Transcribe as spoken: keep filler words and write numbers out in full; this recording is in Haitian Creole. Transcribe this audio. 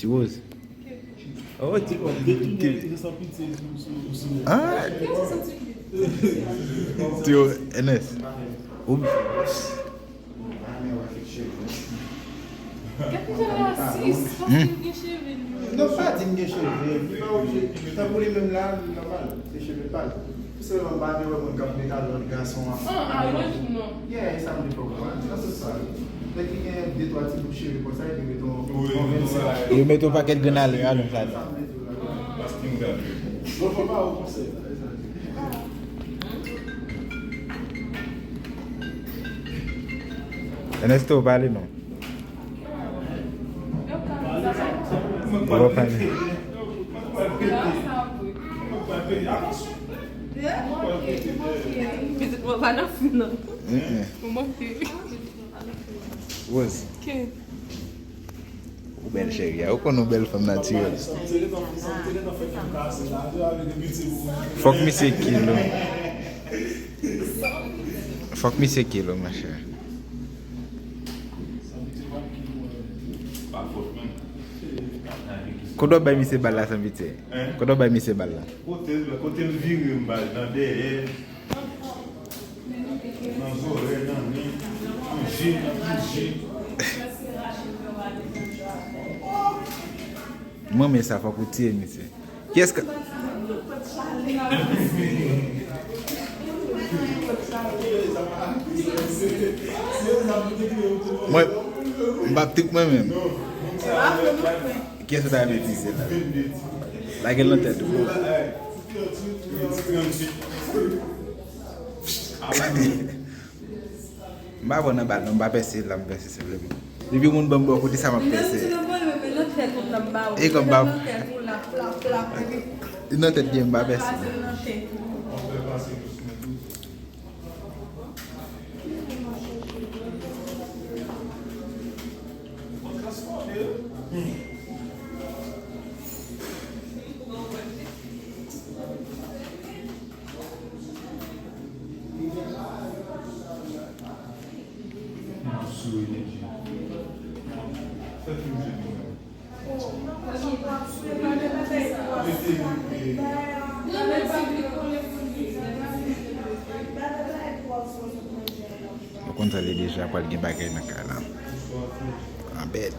Ti Rose. Oh, ti, ti, ah. Ti Ernest. Ou Gade jan l rasis, paske l gen cheve li menm. Non, pa di m gen cheve. Li pa oblije. Tankou li menm la, li nòmal. Se cheve pa l. Sèlman m pa vle wè moun k ap met alòd gason an. Ah, alòd non. Yeah, e sa m te fè w konprann. Nan sans sa wi. Nèg ki gen de twa ti bout cheve konsa, epi met yon yon vennsenk. Yo met yon pakèt grenn alè, alonj ladan. Sa m vle di w la. Bon, fò pa wè konsèy la. Ernesto, pale non. Ou pa pale. Pitit mwen pa nan fin nan. Ou manke. Rose. Ou bèl cheri a. Ou konn ou bèl fanm natirèl. Fòk misye kilo. Fòk misye kilo, monchè. Kote w bay misye bal la, Sanpitye? Kote w bay misye bal la? Kote l, kote l vire m bal nan dèyè, nan zòrèy, nan nen, nan je, nan bouji. M renmen sa, fòk ou tiye misye. Kiyès ka. Mwen, m p ap trip mwen menm. Kiyès ou ta betize la? Lage l nan tèt ou. M pa bon nan bal non, m pa pèse la, m pèse senpleman. Depi moun ban m bò kote sa, m ap pèse. E kòm m pa. Li nan tèt byen, m pa pèse. Nou konn sa li deja pral gen bagay nan kay la. Anbèt.